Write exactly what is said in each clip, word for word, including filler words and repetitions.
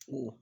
ku.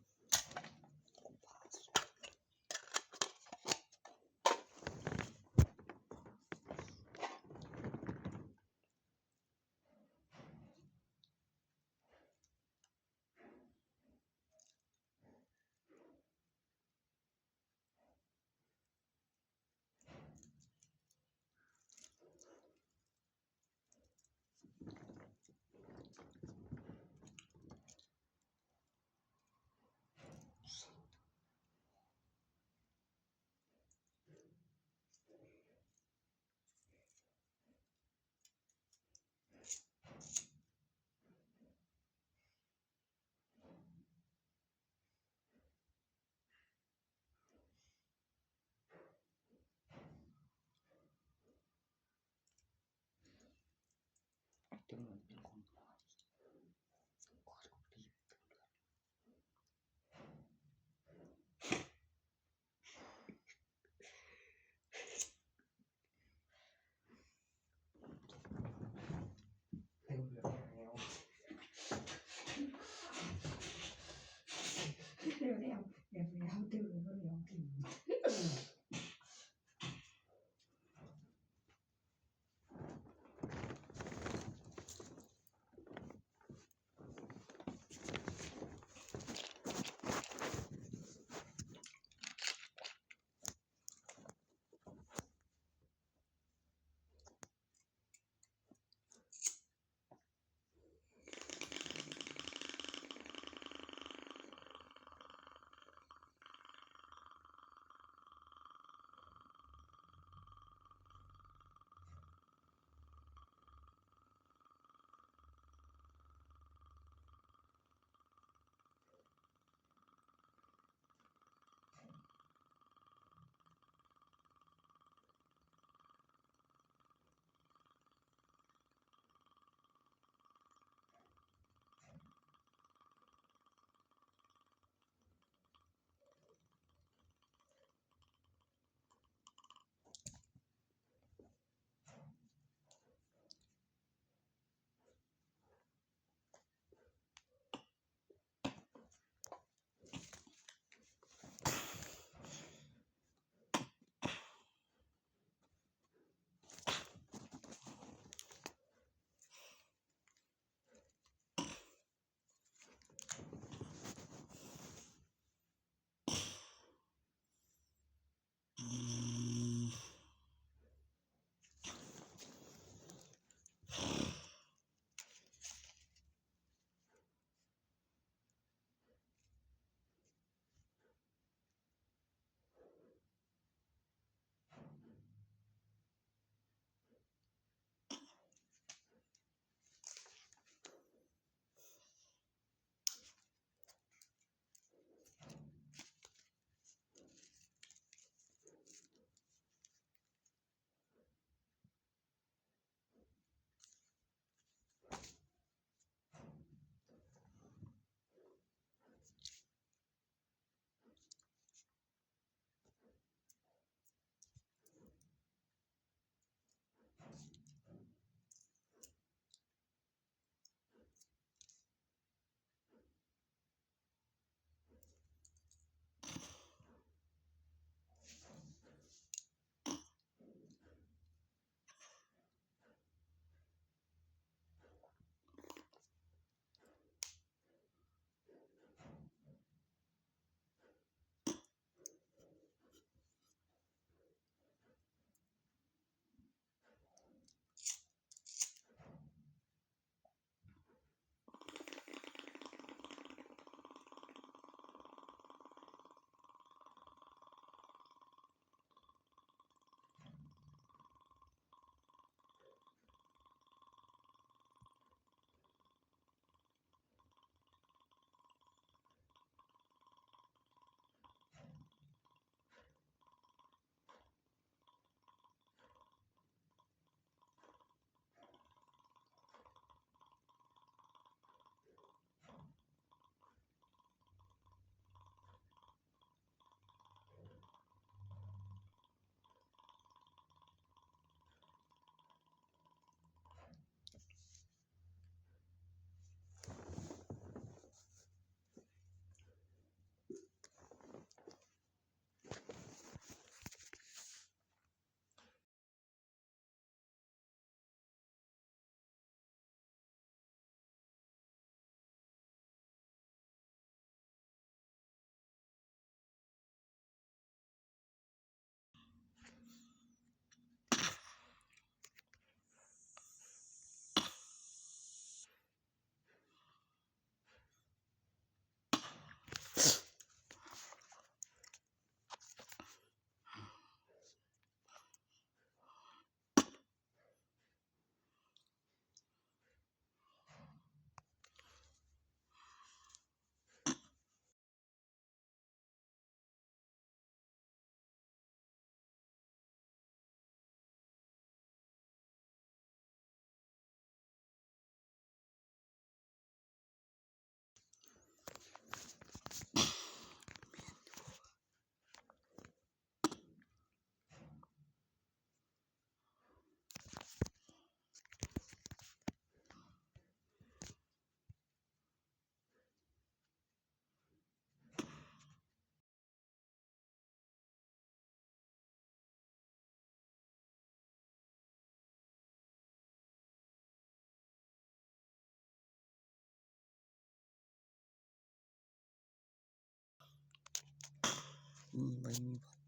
มีใบมีบัตร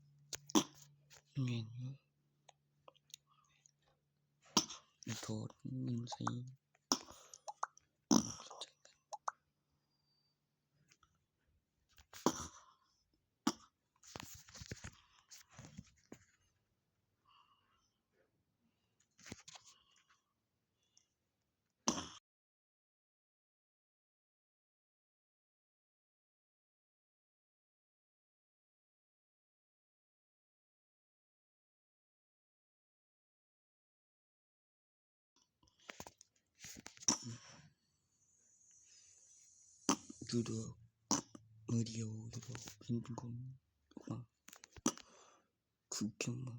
เงินโทษมีใส่ ดูดู มือเดียวดูดูเป็นเป็นคนออกมา คือเข้มมา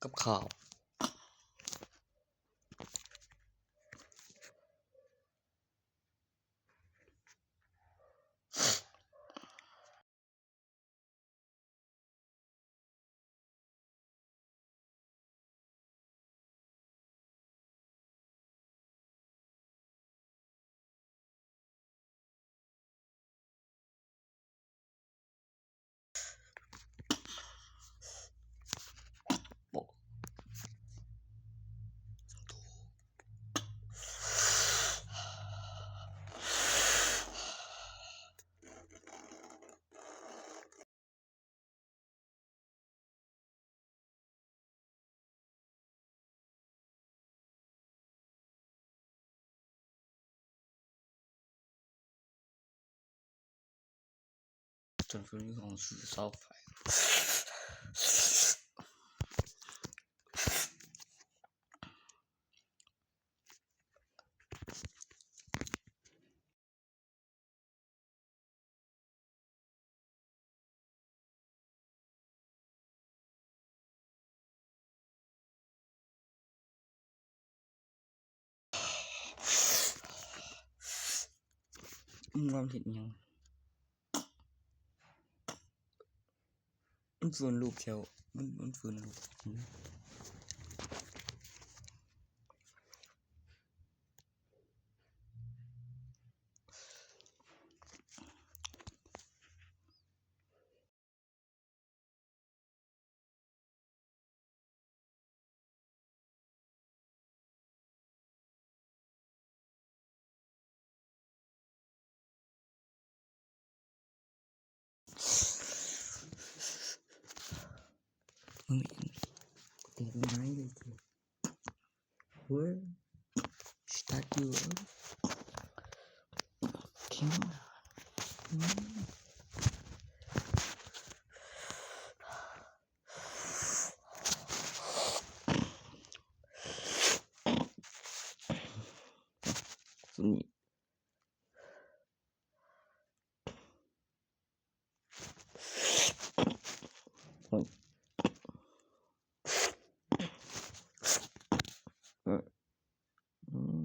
กับข้าว จนคืนนี้ของซอฟต์แวร์ มันเห็นยัง มันฟืนลูกแถว มัน มันฟืนลูก มึงเห็นแต่ไม้เลยที Where should I do? Come on. นี่ อืม อืม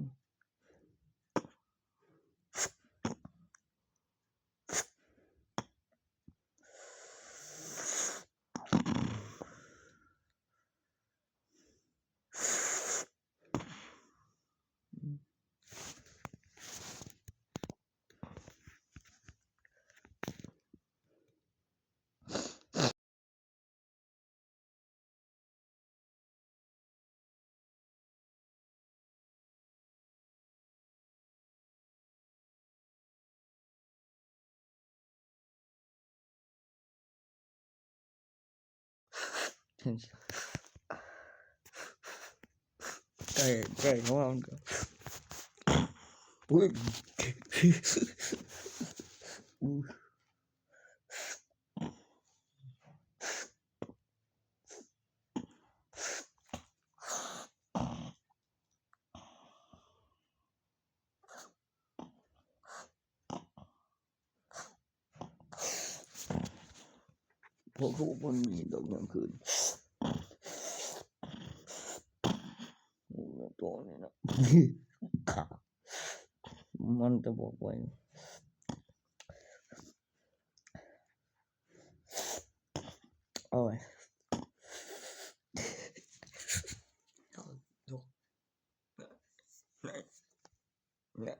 ไก่ ไก่เขาว่ามันก็ อุ้ย พวกเขาบอกมันมีดอกกลางคืน โอ้โห ตัวนี้นะ มันจะบอกไว้ โอ้ย และ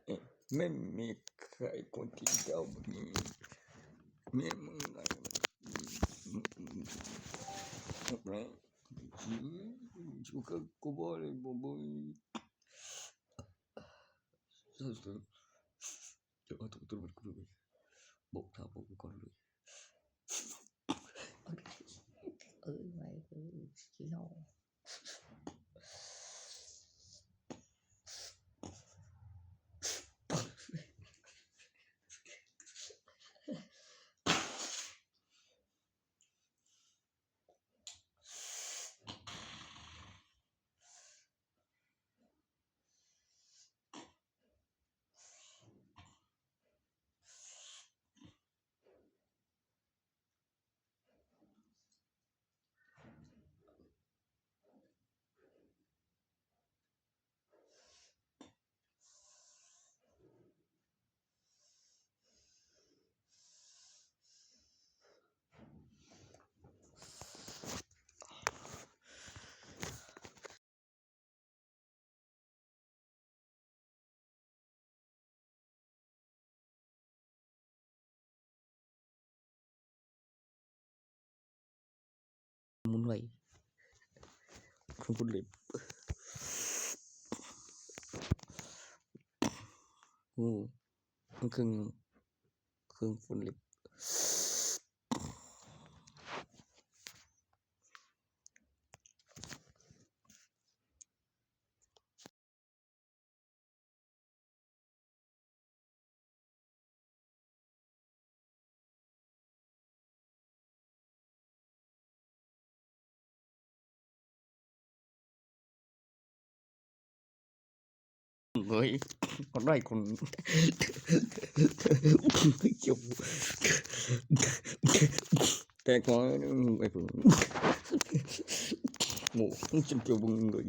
ไม่มีใครควรกินเหล้าแบบนี้ แม่มึงไง อะไร อืม อยู่กับกูบ่เลย บ่ บ่ เดี๋ยวเอาตัว ตัวมันกูดู บอกทางบอกกูก่อนเลย เออ ไม่ เออ ขี้เล่า หมุนไว้ เครื่องพ่นเล็บ โอ้ มันเครื่อง เครื่องพ่นเล็บ เฮ้ย ก็ได้คน เกี่ยว แต่ก่อนไอ้ผม โอ้ จะเกี่ยวมึงเลย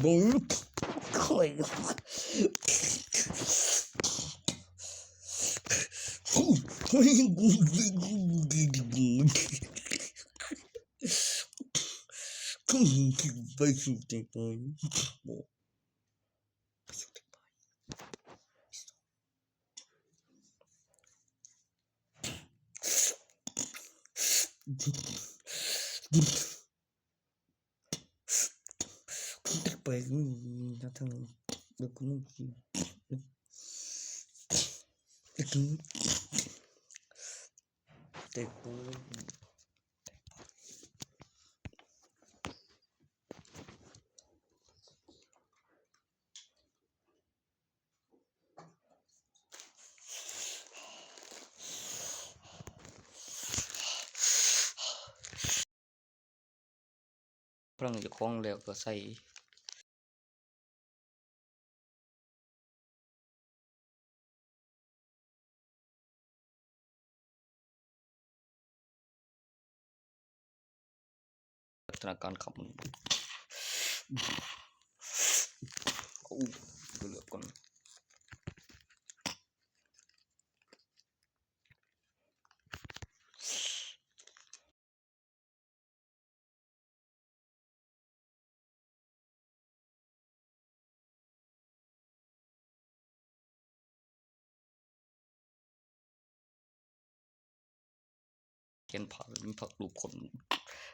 บุ้ง คอย เฮ้ย ไปสู่เต็มไป ไปสู่เต็มไป ไป อืม นะ ทาง เดี๋ยวกูต้องกิน เดี๋ยวกู แต่กู พลังเจ้าของแล้วก็ใส่ พัฒนาการขับมัน อู้ เดี๋ยวก่อน เขียนผ่านมีผักรูปคน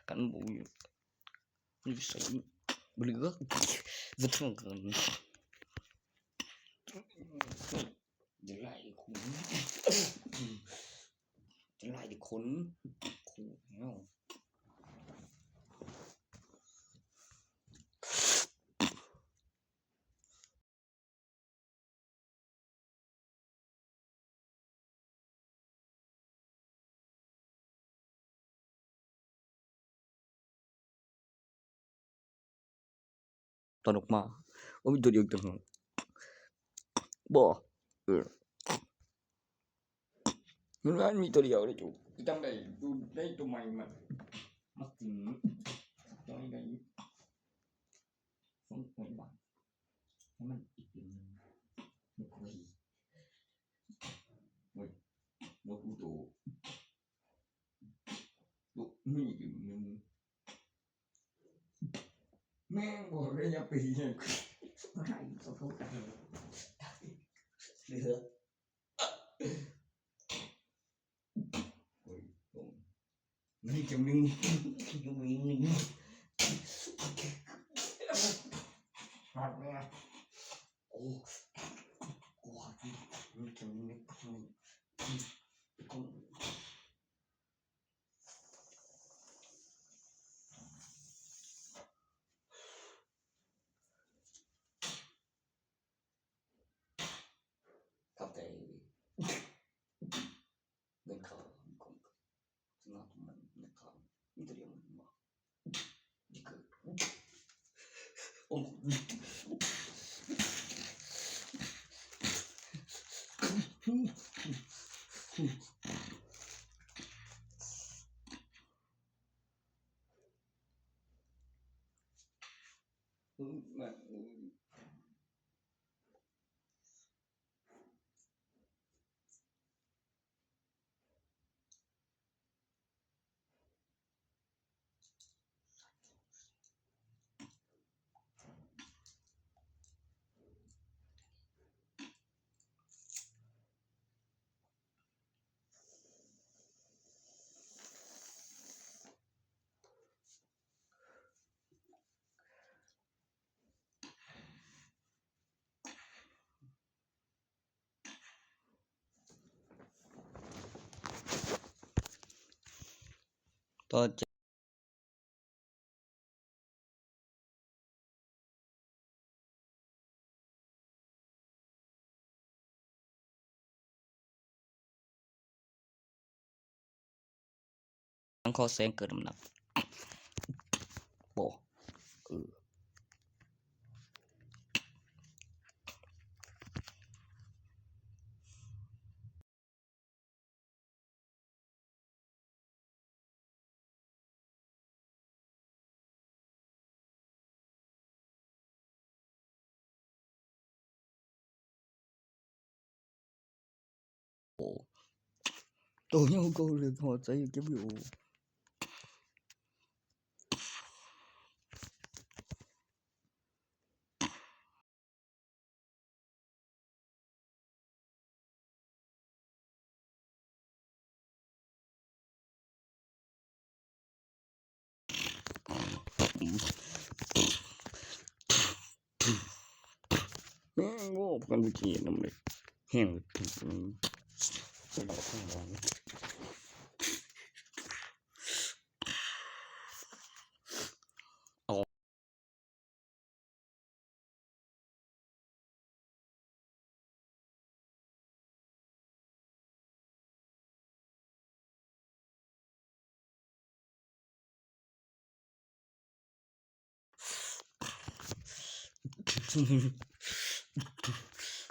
กันบูอยู่ มันใส่เบลือจะทำกัน เดี๋ยวไล่คุณ ขน ขนแล้ว ตอนออกมา โอ้ มีตัวเดียวต่างหาก บ่ เออ มันว่ามีตัวเดียวเลยจู๋ จำได้ ดูได้ตัวใหม่มา มาถึง จำได้ สองหมื่นบาท ให้มันอีกเดือนหนึ่ง ไม่ค่อย เว้ย นกฮูโต นก นี่อีกเดือนหนึ่ง แม่งบอกเลยอย่าไปเรียน ไม่ให้ ขอโทษ เหลือ โอ้ย ลง นี่เข็มหนึ่ง เข็มหนึ่ง หักเลยอะ โอ้ โอ้ หักเลย นี่เข็มหนึ่ง นี่เข็มหนึ่ง ครับ แต่ เงินเขา ของ สำหรับมันนะครับ มีแต่เรื่องมันบอก นี่คือ โอ้ อืม มัน อืม ต่อจาก สังเคราะห์แสงเกิดน้ำหนัก บ่ เออ โอ้ โตยังก็เลยพอใจเก็บอยู่ แม่งโง่กันไปกินน้ำเลย แห้งเลย อืม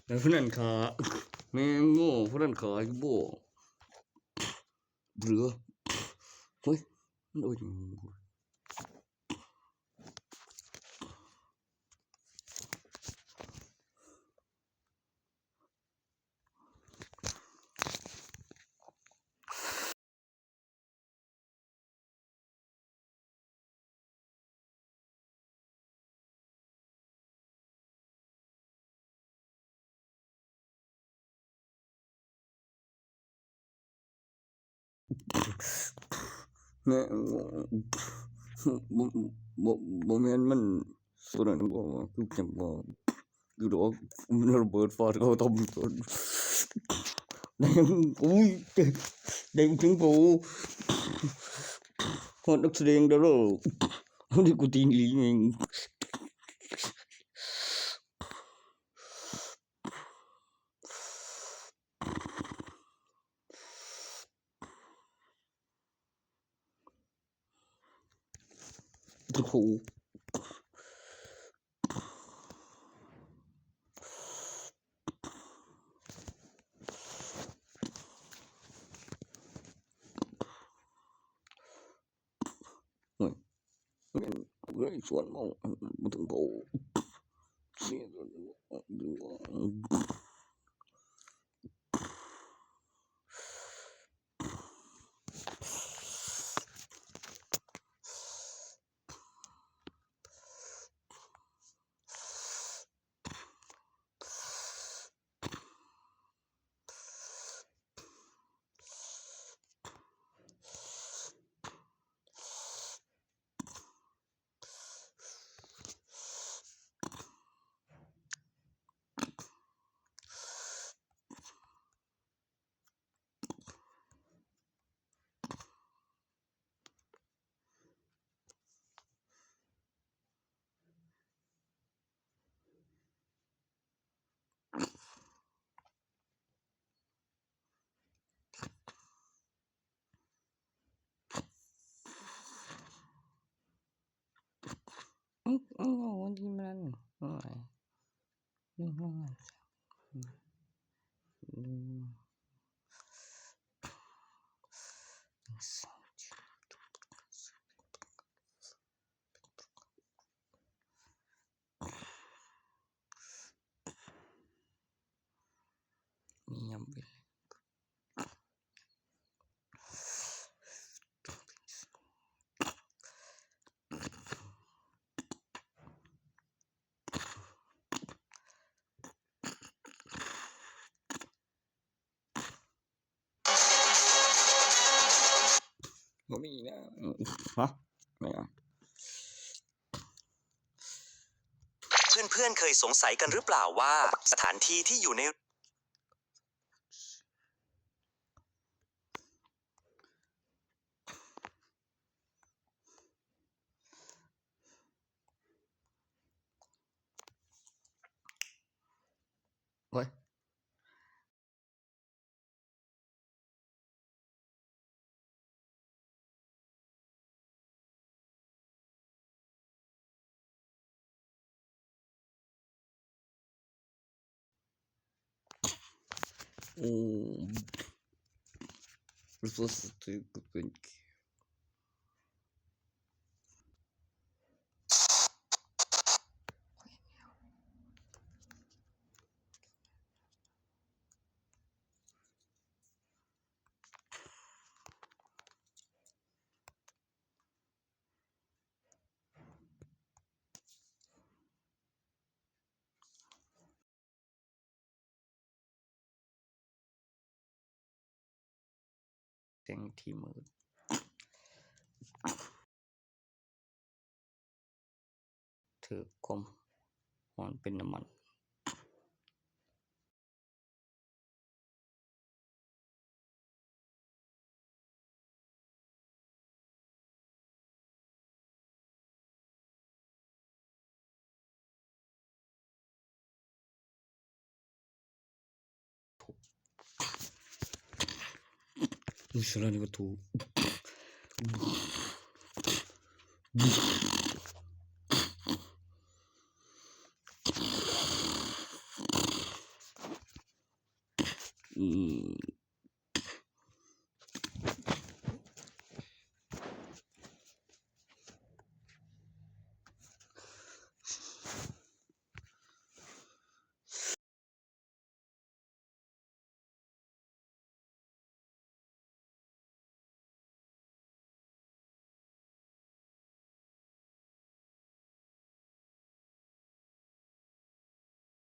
แล้วผู้นั้นขา แม่งโง่ ผู้นั้นขา ไอ้โบ้ เหลือ เฮ้ย มันโอ้ย แม่ บ่ บ่ บ่ บ่แม่นมัน ตัวนั้นบ่ คือจังบ่ คือดอก มันระเบิดฟาดเข้าตำรวจ ได้ยัง อุ้ย ได้ยังถึงผู้ ฮอดนักแสดงเด้อ เฮาได้กูตีนอีหลีแม่ง โอ้โห เฮ้ย เฮ้ย สวนมอง บ่ถึงผู้ เสีย อืม อืม วันที่มัน อืม อืม อืม อืม เงียบไปเลย บ่มีนะ ฮะ ไม่เอา เพื่อนๆ เคยสงสัยกันหรือเปล่าว่าสถานที่ที่อยู่ใน โอ้ย โอ้ resources to equipment. แสงที่มืด ถือคม มันเป็นน้ำมัน นี่สารนี่วัตถุ อืม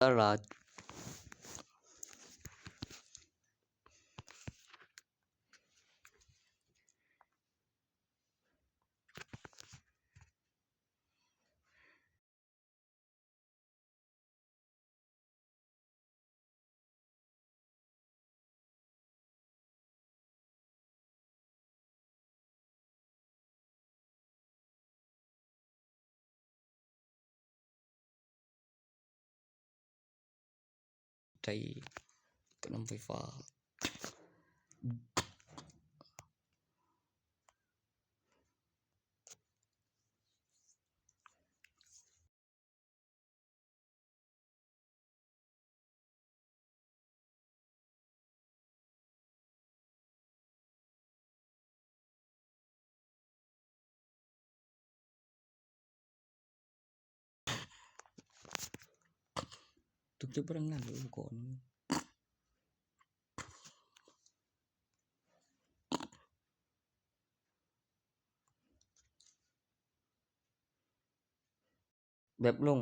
ตลาด ได้กับน้ำไฟฟ้า ทุกที่พนักงานอุปกรณ์ แบบลง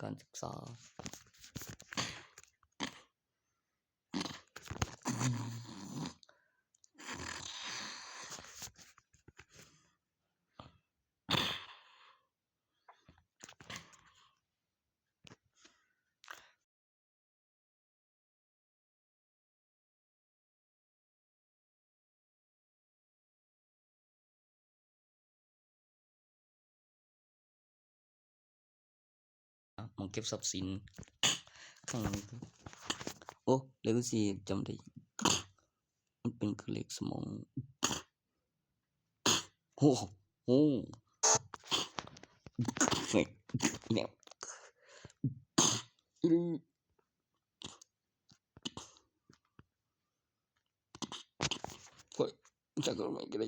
การศึกษา อ่ะ หม่องเก็บทรัพย์สิน ข้างหลัง โอ้ เลขสี่ จำได้ มันเป็นคือเลขสมอง โอ้โห เนี่ย เฮ้ย จักรไม่ก็ได้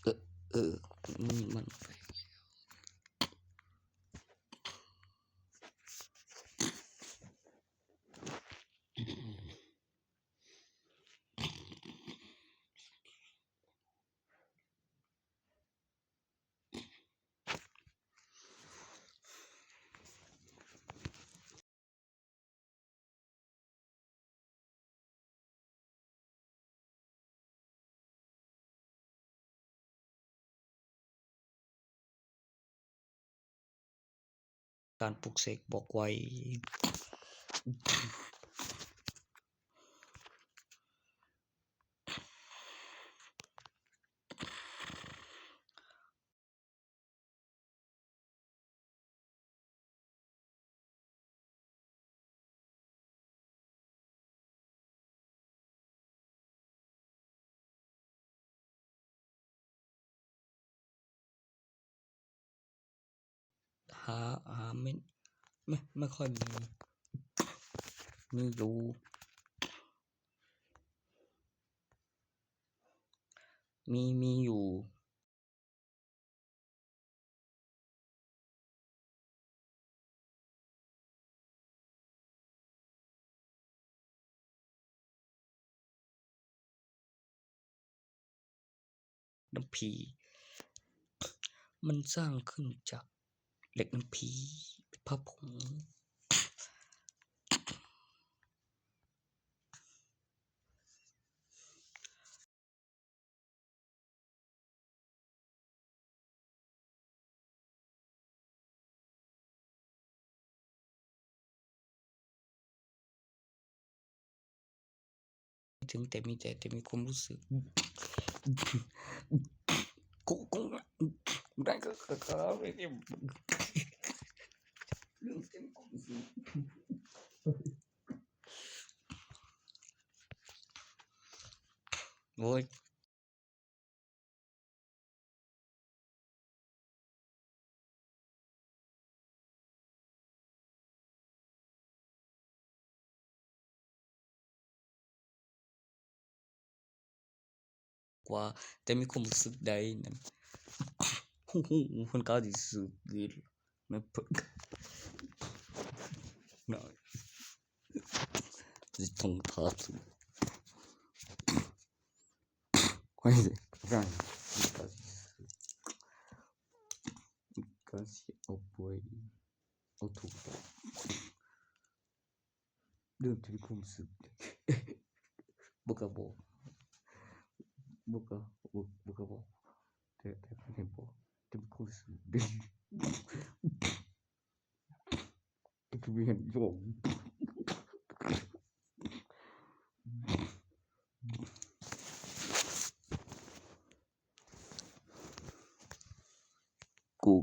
เออ เออ นี่มัน การปลุกเสกบอกไว้ หา หาไม่ ไม่ ไม่ค่อยมี มีอยู่ มี มีอยู่ น้ำผี มันสร้างขึ้นจากเหล็กน้ำผี เป็นพระผง ถึงแต่มีแต่ แต่มีความรู้สึก กู กู กูได้ก็ ก็ ก็ เรื่องเต็มความรู้สึก โอ้ย กว่า แต่มีความรู้สึกได้นั่น ฮู้ฮู้ เพิ่นกล้าสิซื้อเกิน แม่นเพิ่น น้อย สิต้องถาม ข้อยสิ กล้าสิ กล้าสิเอา เริ่มจะมีความสุข บ่กล้าบอก บ่กล้า บ่ บ่กล้าบอก แต่ แต่ แต่ แต่ แต่มีความสุข คือเห็นบอก กู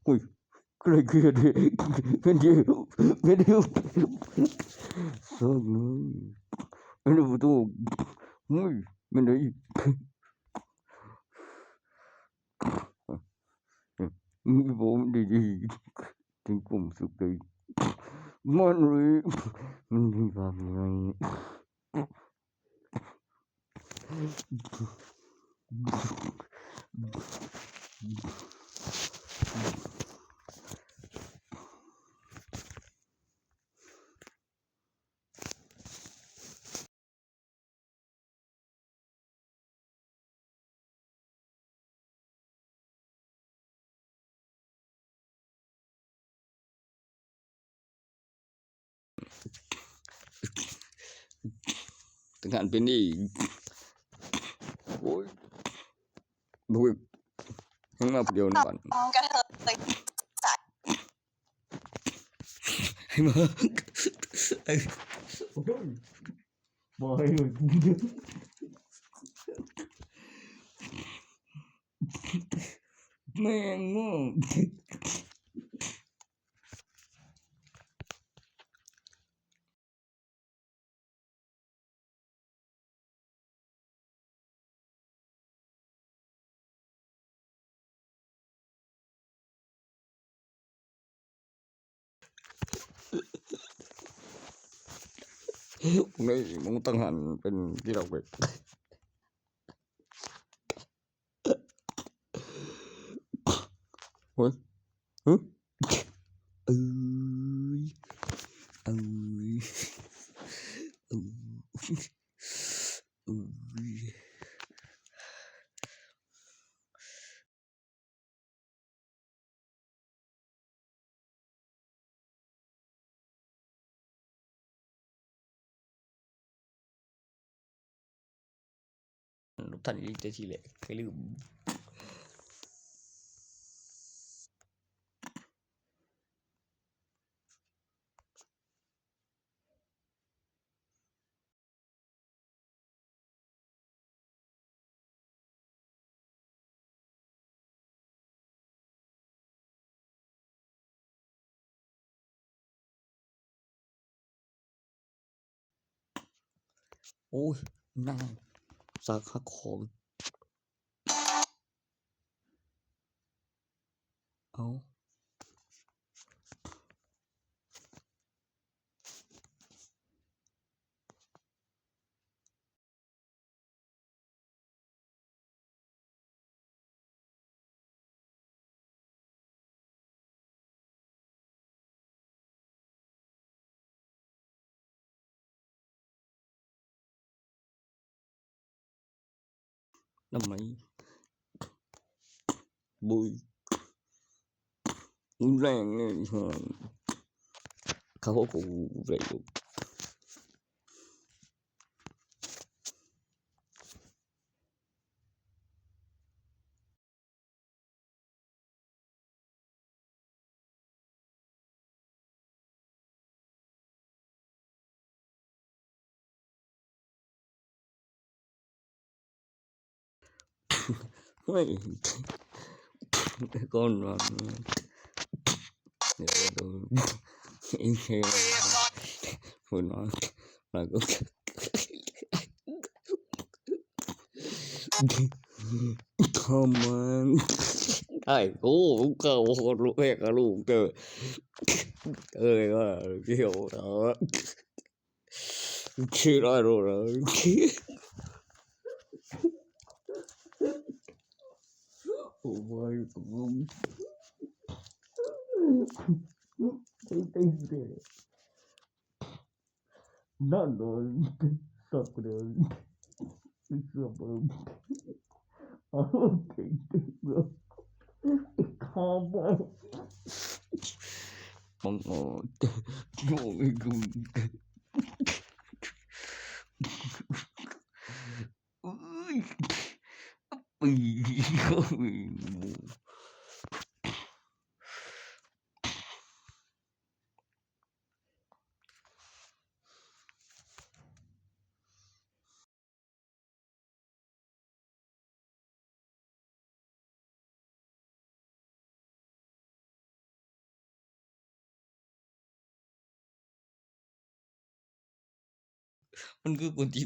อุ้ย อะไรคือเนี่ย เป็นเดียว เป็นเดียว สองมือ อันนี้ประตู อุ้ย มันได้ มีผมดีๆ ถึงผมสุขเลย มันเลย มันมีความไง ถึงขั้นเป็นหนี้ โอ้ย บุย ยังมาผู้เดียวนี่ก่อน น้องกระเทย ให้มา ไอ้ โอ้ย บอกให้มึง แม่งโง่ นี่มึงต้องหันเป็นที่เราไป เฮ้ย หึ เอ้ย เอ้ย เอ้ย เอ้ย ลูกทันอีกทีเลย เคยลืม โอ้ย นั่ง สาขาของ เอา ทำไม บุย แรงเลยฮะ เขาก็กูเลย เฮ้ย ก้นร้อน เดี๋ยวดู อีกที คุณน้อง เราก็ ทำไม ไอ้โอ้ ก็โอ้โห ลูกแม่กับลูกเจอ เออ ก็เที่ยว เออ คิดอะไรรู้เหรอ โอ้ย ผม เต้น None of them. Some of them. Some of them. I don't think they will. Calm down. Mga mga Uy. Uy. Ang kukunti.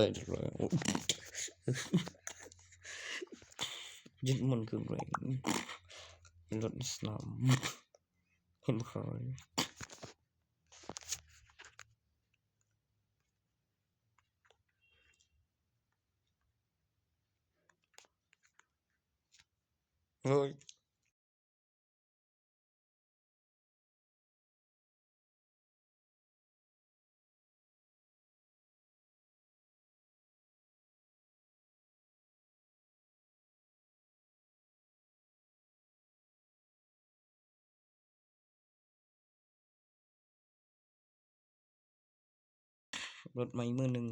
เลยเลย ยึดมันคือแรงรถสนาม เห็นบ่ครับ เฮ้ย รถใหม่มือหนึ่ง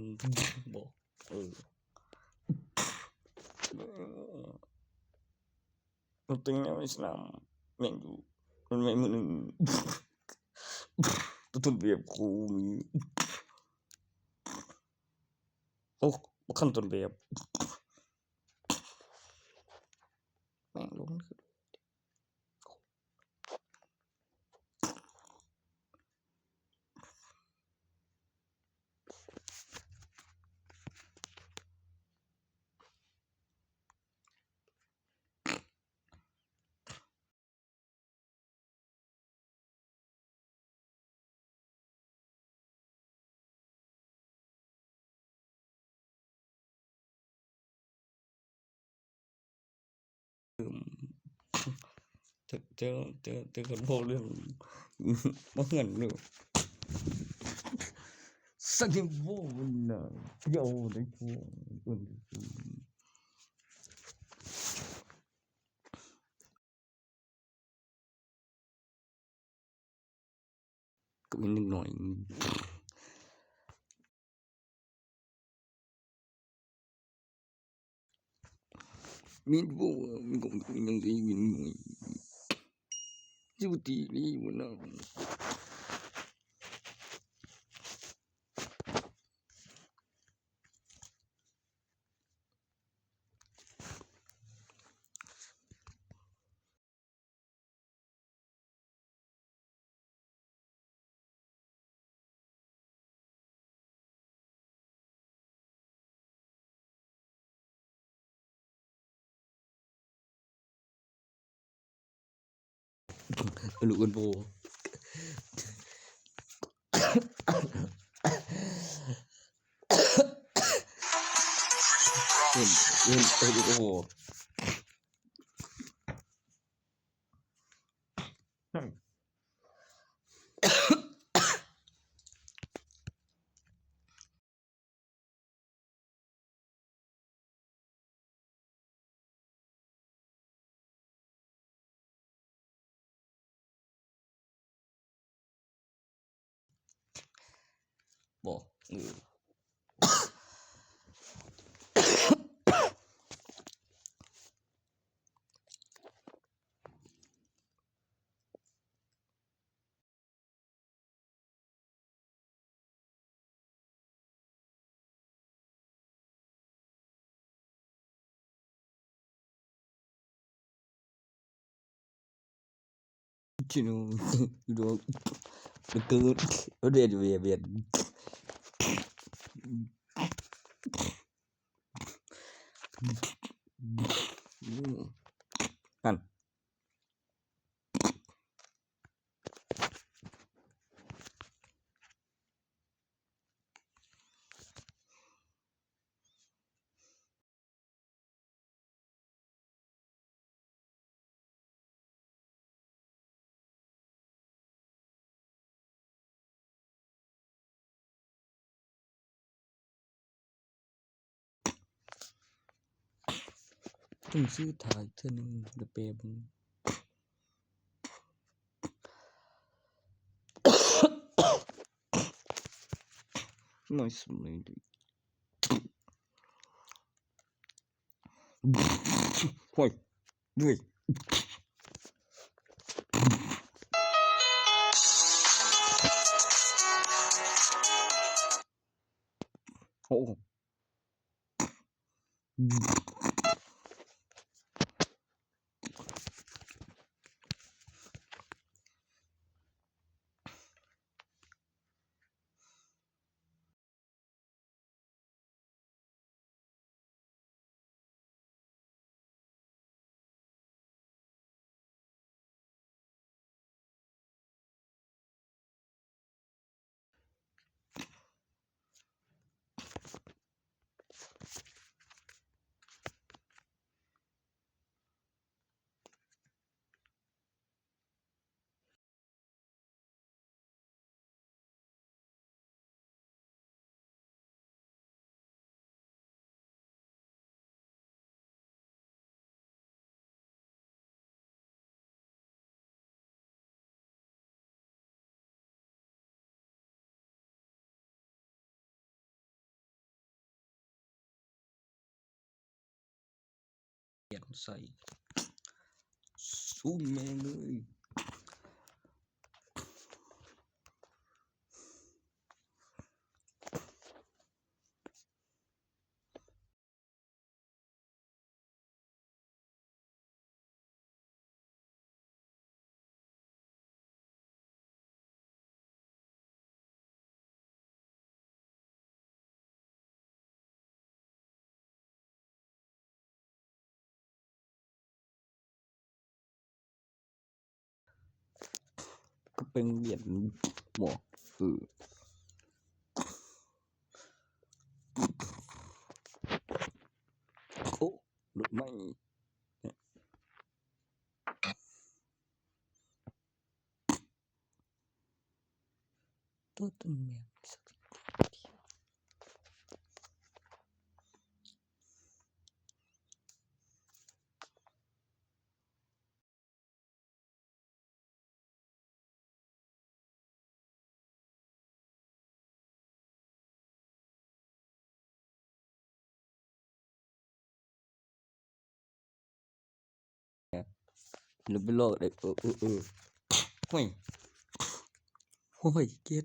บอก เออ รถแต่งแนวอิสลาม แม่งอยู่ รถใหม่มือหนึ่ง ต้นแบบกูนี่ โอ้ บ่คันต้นแบบ แม่งลงมันคือ เจอ เจอ เจอ เจอกันพวกเรื่อง บ่เงินเด้อ สักอย่างบ่เงินน่ะ เดี๋ยวได้พวก ก็มีนิดหน่อย มีบ่ มีก็มียังได้มีหน่อย อยู่ที่นี่บ่นะ ลูกกันโบ เห็น เห็น โอ้โห บ่ เออ Cino, do, do, do, do, do, do. นั่น ต้องซื้อถ่ายเทื่อหนึ่ง เดี๋ยวไปเบิ่ง หน่อยสำเร็จ โอ้ย เหนื่อย โอ้ เ เปลี่ยนใส่ สู้แม่งเลย ก็เป็นเหรียญหมวก เออ โอ้ หลุดไหม ตัวต้นแมวสักที หรือไปลอกเด็ก เออ เออ เออ ห้วย ห้วย เกลียด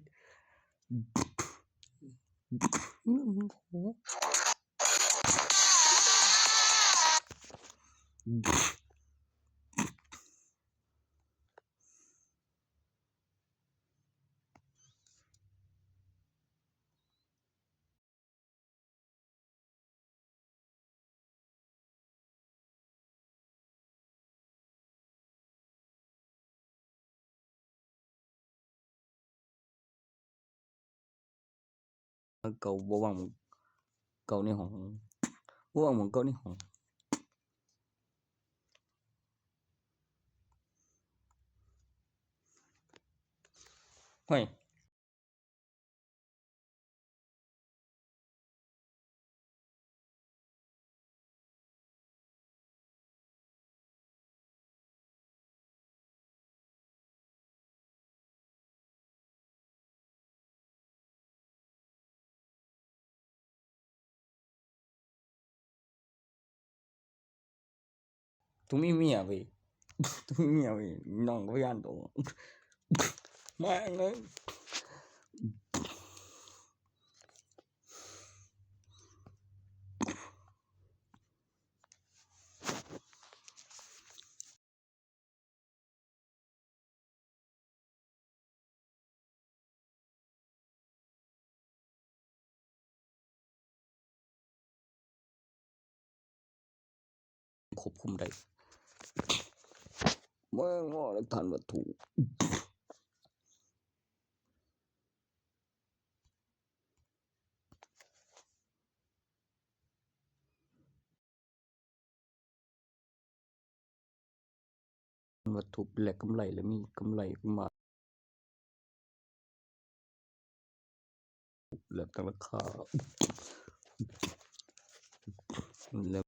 โอ้โห เก่าบ่ว่างหม่องเก่าในห้อง บ่ว่างหม่องเก่าในห้อง ห้วย ต้องมีเมียเว้ย ต้องมีเมียเว้ย น้องก็ย่านโต แม่งเอ้ย ควบคุมได้ เมื่อว่าหลักฐานวัตถุ วัตถุแลกกำไร แล้วมีกำไรมา แล้วแต่ราคา แล้ว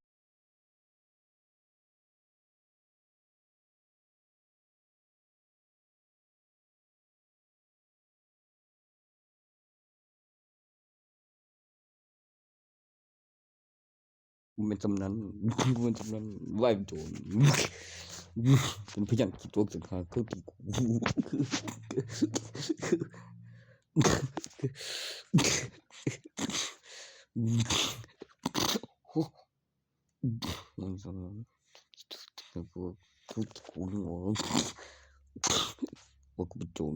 กูเป็นจำนั้น กูเป็นจำนั้น ไหว้โจร เป็นพยานขี้ตัวสุดท้าย คือกู มึงสอง กู กู กู กู ว่ากูเป็นโจร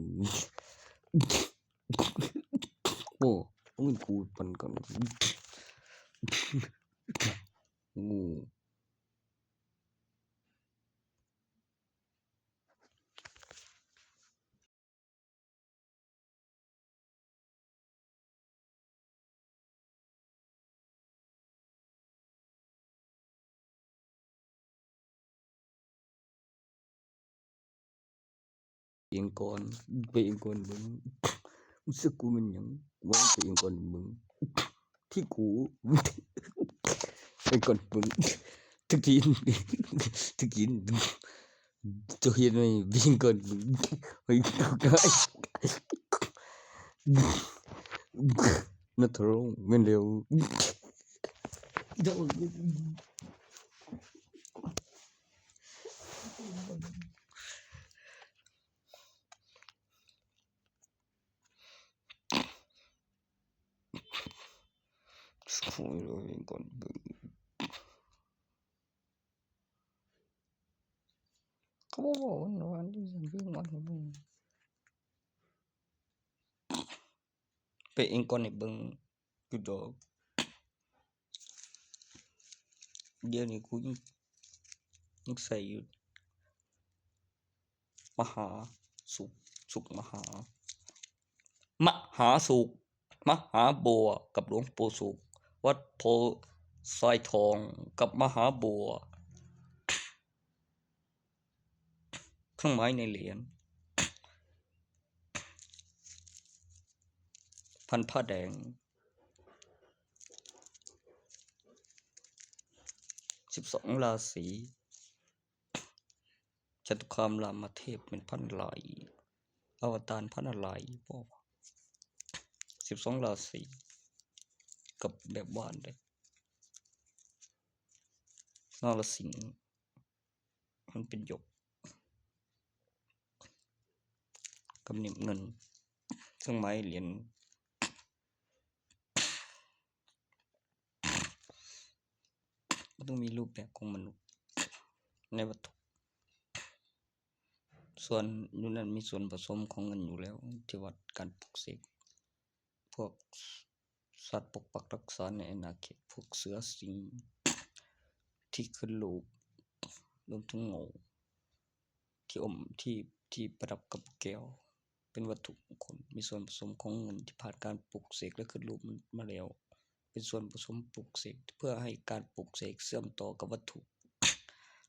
โอ้ มึงกูปันกัน โอ้ เองก่อน ไปเองก่อนมึง มึงเสือกกูมันหยัง ว่าไปเองก่อนมึง ที่กู ไปก่อนมึง ตะกี้ ตะกี้ เจ้าเฮ็ดไว้วิ่งก่อนมึง เฮ้ย กูก็ นัทรงค์ แม่นแล้ว อีดอก อีดอก คุยกันก่อนเบิ่ง เขาบอกว่าวันนี้ฉันวิ่งวันนี้เบิ่ง ไปเองก่อนในเบิ่งอยู่ดอก เดี๋ยวนี้กูยังยังใส่อยู่ มหาสุข สุขมหา มหาสุข มหาบัวกับหลวงปู่สุข วัดโพธิ์ทรายทองกับมหาบัว เครื่องหมายในเหรียญ พันผ้าแดง สิบสองราศี จตุคามรามเทพเป็นพระนารายณ์ อวตารพระนารายณ์ บอกว่า สิบสองราศี กับแบบว่านเลย นรสิงห์ มันเป็นหยก กับเหนียบเงิน เครื่องหมายเหรียญ มันต้องมีรูปแบบของมนุษย์ในวัตถุ ส่วนอยู่นั้นมีส่วนผสมของเงินอยู่แล้ว ที่วัดการปลุกเสก พวกสัตว์ปกปักรักษาในอาณาเขต พวกเสือสิงห์ที่ขึ้นลูก รวมถึงงู ที่อม ที่ ที่ประดับกับแก้ว เป็นวัตถุมงคล มีส่วนผสมของเงินที่ผ่านการปลุกเสกและขึ้นรูปมันมาแล้ว เป็นส่วนผสมปลุกเสก เพื่อให้การปลุกเสกเชื่อมต่อกับวัตถุ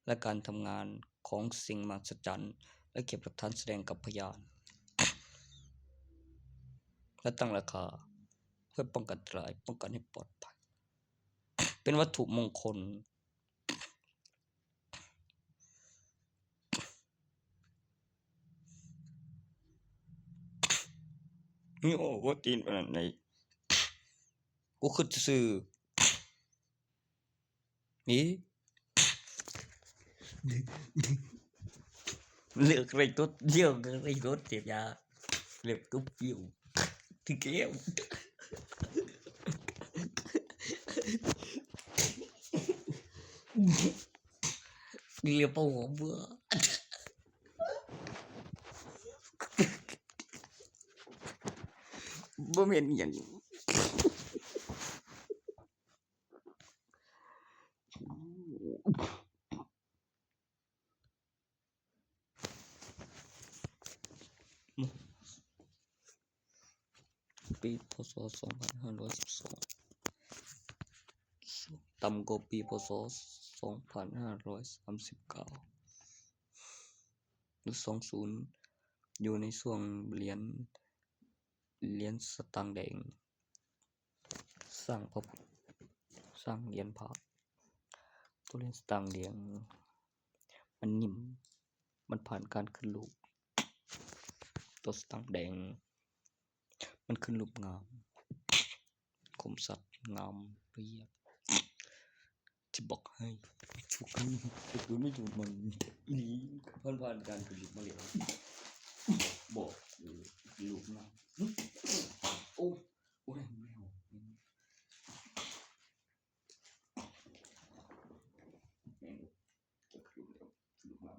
และการทำงานของสิ่งมหัศจรรย์ และเก็บหลักฐานแสดงกับพยาน และตั้งราคา เพื่อป้องกันอันตราย ป้องกันให้ปลอดภัย เป็นวัตถุมงคล นี่โอ้โหตีนขนาดไหน กูขึ้นซื่อ นี่ เลือกอะไรตัว เลือกอะไรตัวเจ็บยา เลือกตุ๊บปิ้ว ที่แก้ว เรียกป้าหัวเบื่อ บ่แม่นหยัง ปี พ.ศ. สองพันห้าร้อยสิบสอง ต่ำกว่าปี พ.ศ. สองพันห้าร้อยสามสิบเก้า หรือ สองศูนย์ อยู่ในช่วงเหรียญ เหรียญสตางค์แดง สร้างพระพุทธ สร้างเหรียญพระ ตัวเหรียญสตางค์แดง มันนิ่ม มันผ่านการขึ้นรูป ตัวสตางค์แดง มันขึ้นรูปงาม คมชัด งาม ละเอียด ที่บอกให้ ถูก ถูก ไม่ถูก มันอีหลี ผ่าน ผ่านการขึ้นรูปมาแล้ว บอก เออ รูปงาม โอ้ โอ้ย ไม่เอา แม่ง จะขึ้นแล้ว ขึ้นมา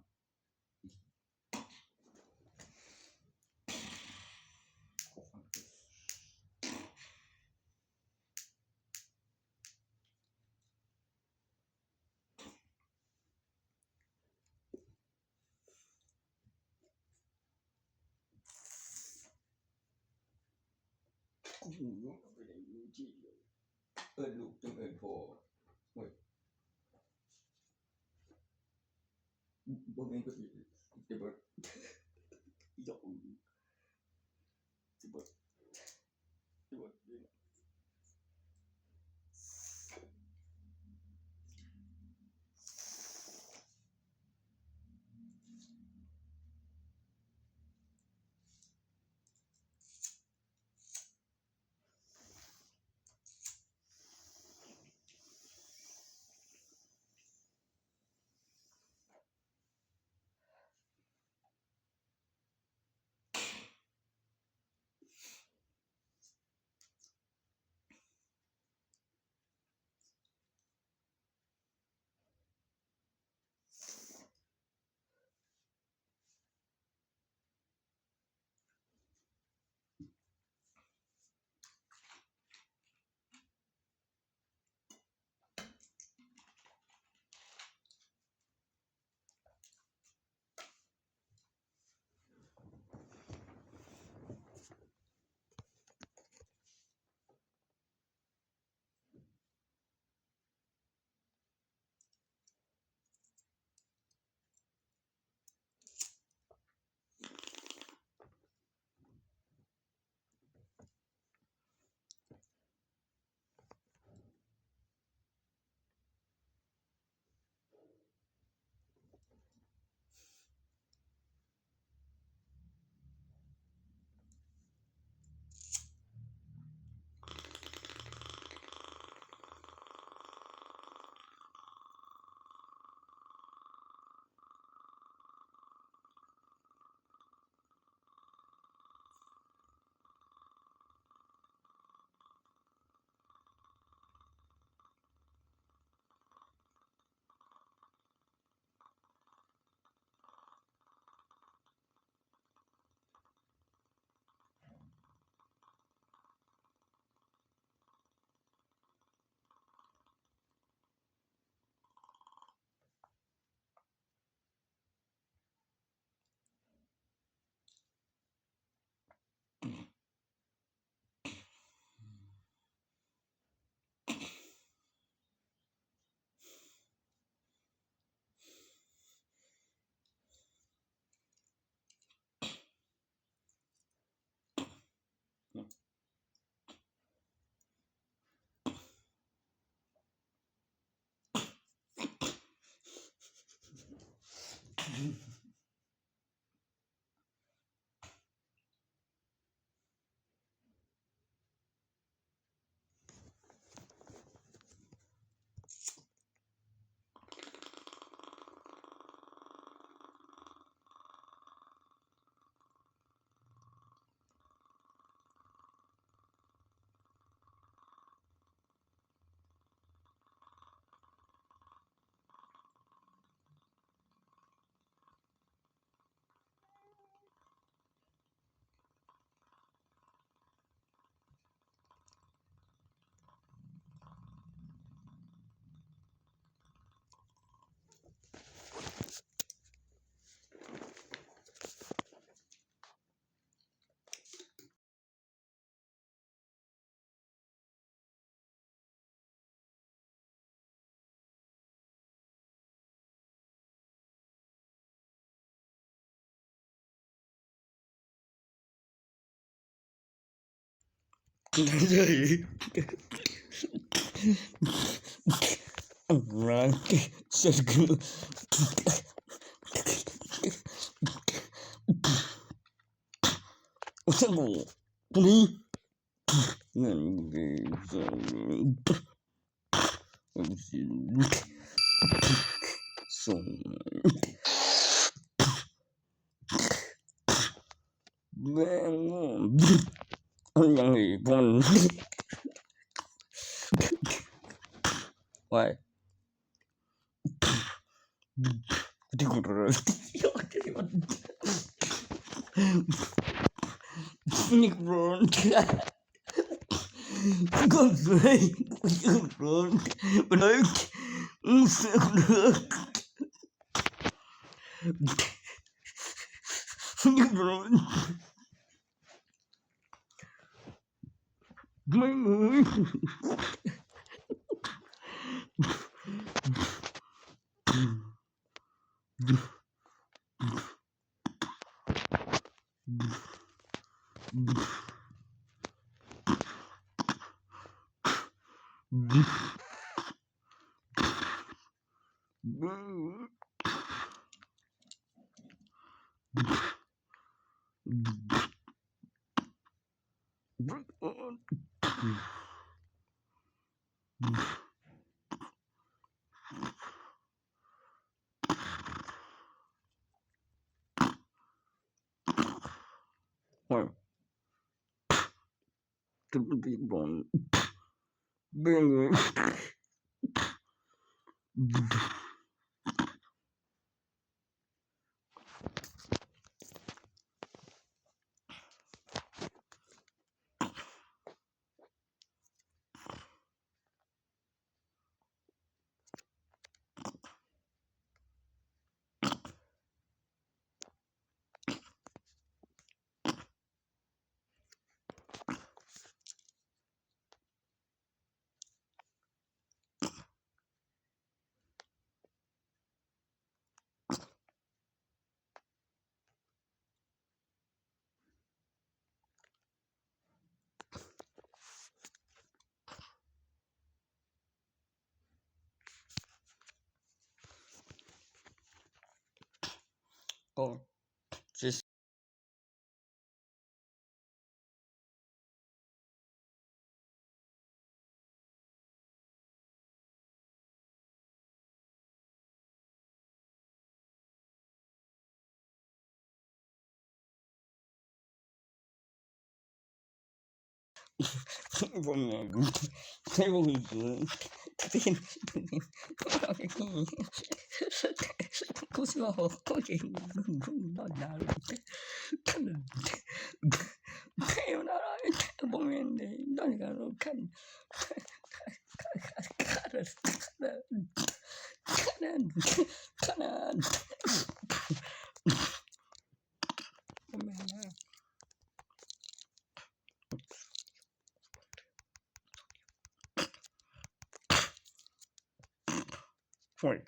กูหูยกไปไหนรู้จริงเลย เอิ้นลูกต้องเอิ้นพ่อ เว้ย บ่แม่นก็สิ จะเบิด อีหยัง จะเบิด จะเบิด เ Alright. So, ang ipon. Why? Hindi ko rin. Hindi ko rin. Hindi ko rin. Hindi ko rin. Hindi ko rin. Well, to be born. Being Oh, sis. Sorry.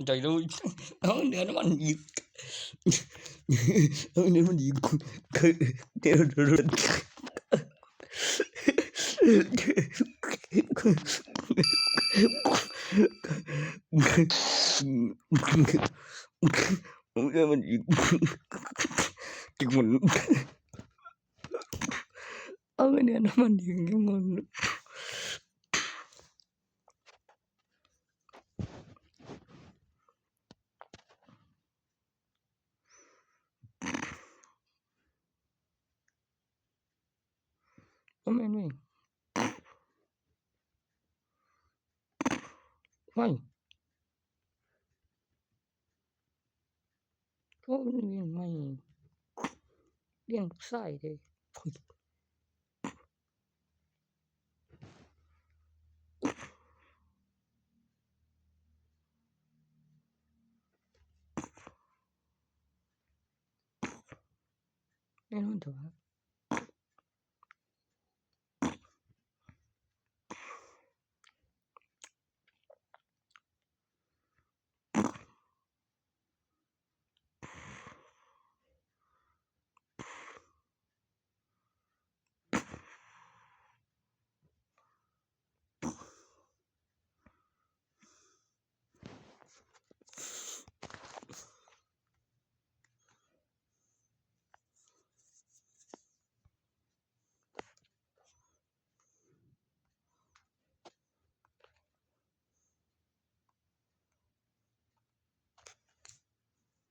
Tayo, ang na naman, ang na naman, ang na naman, ang na naman, Amen, wait. Why? มันเลี้ยงไม่ เลี้ยงลูกชายเด้ แน่นอนเถอะวะ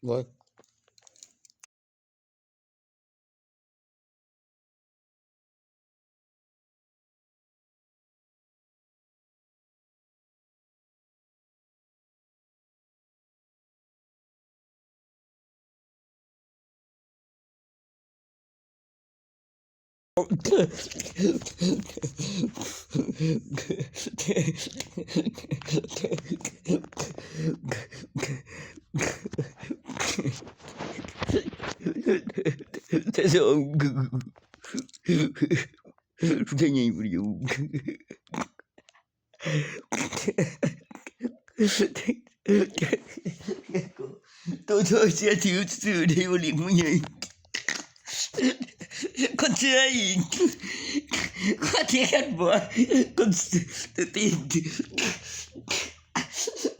โอ้ย ตัวเธอเสียถือสื่อในวันนี้มึงไง คนเชื่ออีก คนที่กันบ่ คนตีน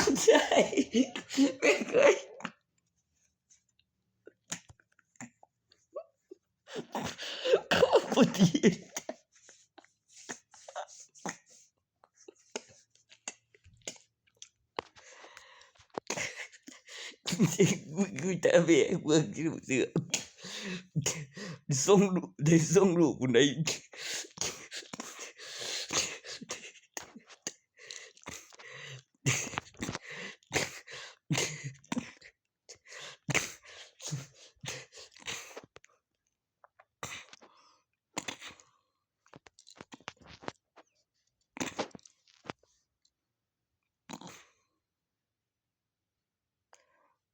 คนเชื่ออีก ไม่เคย ปวดทีกูจะเบะเบิ่งอยู่เสือ ส่งลูก ได้ส่งลูกกูได้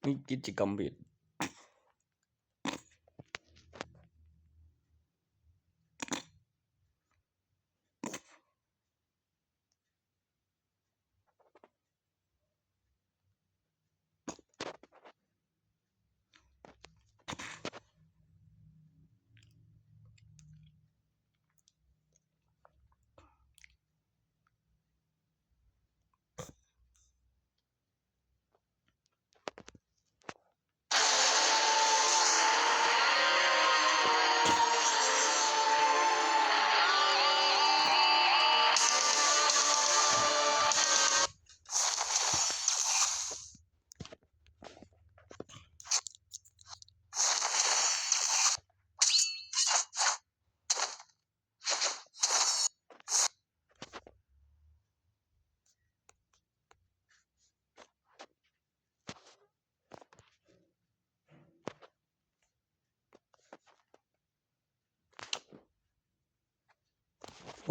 มีกิจกรรมผิด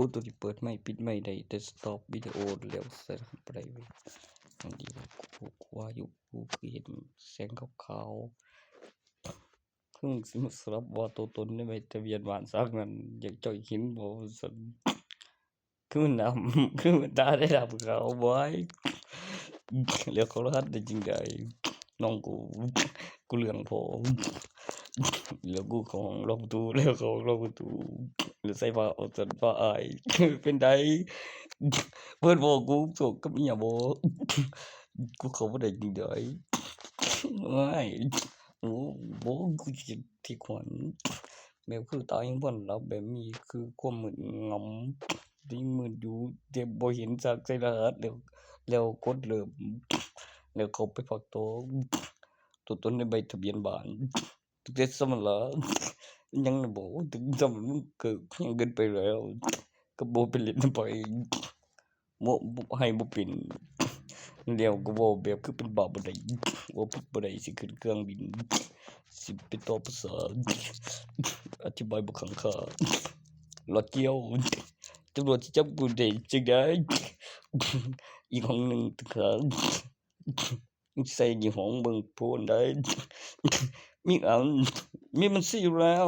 ผู้ตัวที่เปิดไมค์ปิดไมค์ได้ แต่สต็อปวิดีโอแล้วใส่รหัสบ่ได้เว้ย อันนี้กู กูว่าอยู่ กูคือเห็นแสงขาวๆ คือมึงสิมาสลับว่าตัวตนในใบทะเบียนบ้านสักนั้น อยากเจ้าเห็นบ่ว่าซั่น คือมันดำ คือมันตาได้ดำขาวบ่อย แล้วเขารหัสได้จังใด น้องกู กูเหลืองพอ แล้วกูเข้าห้องล็อกประตู แล้วเขาล็อกประตู แล้วใส่ผ้าออกจากผ้าอาย เป็นใด เพิ่นบอกกูโศกกับเมียบ่ กูเข้าบ่ได้จังใด ว้าย โอ้ บ่ กูสิที่ขวัญ แบบคือตายังบ่หลับ แบบมีคือความมืดงำ ที่มืดอยู่ แต่บ่เห็นสักใส่รหัส แล้ว แล้วกดเริ่ม แล้วเข้าไปพักต่อ ตัวตนในใบทะเบียนบ้าน ตึกเด็ดสมันละ ยังบ่ ตึกสมันมันเกิดยังเกินไปแล้ว ก็บ่ไปเล่นไป บ่ บ่ ให้บ่เป็น แล้วก็เว้าแบบคือเป็นบ้าบ่ได้ เว้าผิดบ่ได้ สิขึ้นเครื่องบิน สิไปตอบภาษา อธิบายบ่คังค่า หลอดเกี้ยว ตำรวจที่จับกูได้จังได๋ อีกห้องหนึ่งตึงขา ใส่ยี่ห้องเบิ่งโพนได้ มีอัน มีมันสิอยู่แล้ว